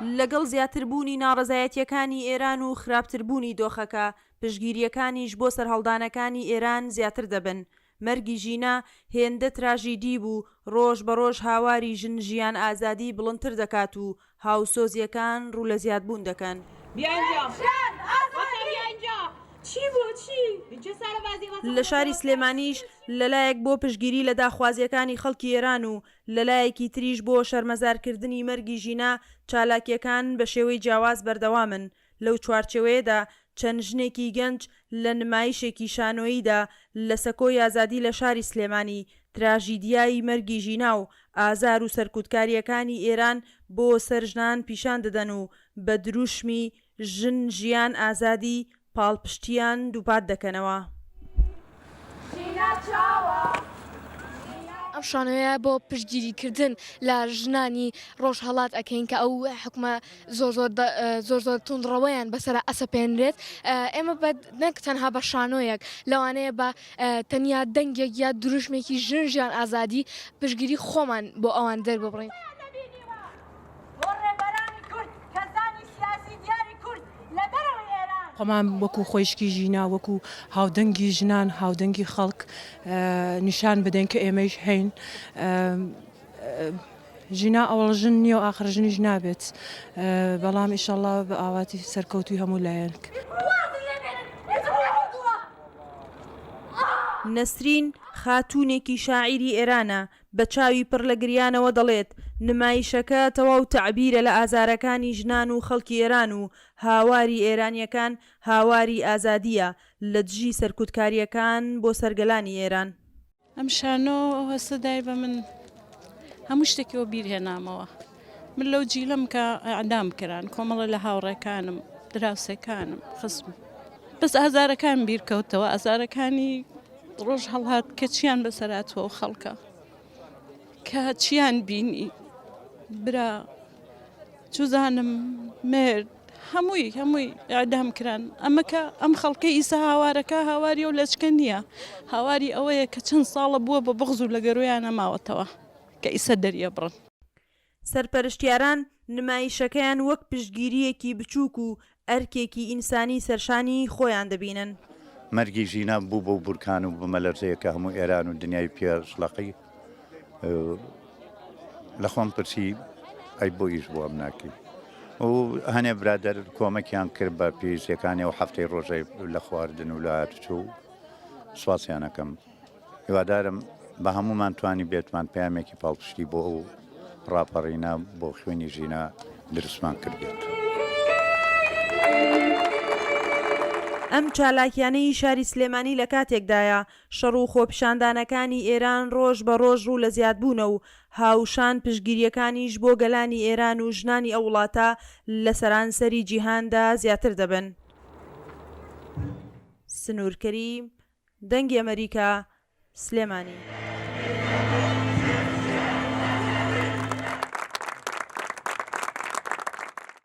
لەگەڵ زیاتربوونی ناڕەزایەتییەکانی ئێران و خراپتربوونی دۆخەکە، پشتگیرییەکانیش بۆ سەرهەڵدانەکانی ئێران زیاتر دەبن. مەرگی ژینا هێندە تراژیدی بوو، ڕۆژ بە ڕۆژ هاواری ژن ژیان ئازادی بڵندتر دەکات و هاوسۆزییەکان ڕوو لە زیادبوون دەکەن. لە شاری سلێمانیش لەلایەک بۆ پشتگیری لە داخوازییەکانی خەڵکی ئێران و لەلایەکی تریش بۆ شەرمەزارکردنی مەرگی ژینا چالاکییەکان بە شێوەی جیاواز بەردەوامن، لەو چوارچێوەیەدا چەند ژنێکی گەنج لە نمایشێکی شانۆییدا لە سەکۆی ئازادی لە شاری سلێمانی تراژیدیای مەرگی ژینا و ئازار و سەرکوتکارییەکانی ئێران بۆ سەر ژنان پیشان دەدەن و بە دروشمی ژن ژیان ئازادی پاڵپشتییان دووپات دەکەنەوە. ئەم شانۆیە بۆ پشتگیری کردن لە ژنانی ڕۆژهەڵات ئەکەین کە ئەو حکومە زۆر زۆر زۆر زۆر توندڕەوەیان بەسەرا ئەسەپێنرێت ئێمە بە نەک تەنها بە شانۆیەک لەوانەیە بە تەنیا دەنگێک یا دروشمێکی ژن ژیان ئازادی پشتگیری خۆمان بۆ ئەوان دەرببڕین. خۆمان وەکو خۆیشکی ژینا وەکو هاودەنگی ژنان هاودەنگی خەڵک نیشان بدەین کە ئێمەیش هەین ژینا ئەوەڵ ژن نییە و ئاخر ژنیش نابێت بەڵام ئیشەڵا بە ئاواتی سەرکەوتوی هەموو لایەنک. نەسرین خاتوونێکی شاعیری ئێرانە، بە چاوی پڕ لە گریانەوە دەڵێت، نمایشەکە تەواو تەعبیرە لە ئازارەکانی ژنان و خەڵکی ئێران و هاواری ئێرانییەکان هاواری ئازادییە لە دژی سەرکوتکارییەکان بۆ سەر گەلانی ئێران. ئەم شانۆ ئەو هەستە دای بە من هەموو شتێکی وە بیر هێنامەوە من لەو جیلەم کە ئەعدام کران کۆمەڵە لە هاوڕێکانم دراوسێکانم خزم بەس ئازارەکان بیر کەوتەوە ئازارەکانی ڕۆژ هەڵهات کە چیان بەسەر هاتووە ئەو خەڵکە کە چیان بینی برا چوزانم مێرد هەمووی هەمووی ئەعدام کران ئەمە کە ئەم خەڵکەی ئیسا هاوارەکە هاواری و لەچکە نییە هاواری ئەوەیە کە چەند ساڵە بووە بە بغز و لە گەرویانە ماوەتەوە کە ئیسە دەریەبڕن. سەرپەرشتیاران نمایشەکەیان وەک پشتگیرییەکی بچووک و ئەرکێکی ئینسانی سەرشانی خۆیان دەبینن. مەرگی ژینا بوو بەو بورکان و بومەلەرزەیە کە هەموو ئێران و دنیای پێ شڵەقی. لە خۆم پرسی ئەی بۆ ئیش بۆ ئەم ناکەی و هەنێ برادەر کۆمەکیان کرد بە پێویستیەکانی و هەفتەی ڕۆژەی لە خواردن و لە هاتوچۆ و سوپاسیانەکەم هیوادارم بە هەمومان توانی بێتمان پەیامێکی پاڵپشتی بۆ ئەو ڕاپەڕینە بۆ خوێنی ژینا دروستمان کردبێت. ئەم چالاکیانەی شاری سلێمانی لە کاتێکدایە، شەڕ و خۆپیشاندانەکانی ئێران ڕۆژ بە ڕۆژ ڕوو لە زیادبوونە و هاوشان پشتگیرییەکانیش بۆ گەلانی ئێران و ژنانی ئەو وڵاتە لە سەرانسەری جیهاندا زیاتر دەبن. سنوور کەریم، دەنگی ئەمەریکا، سلێمانی.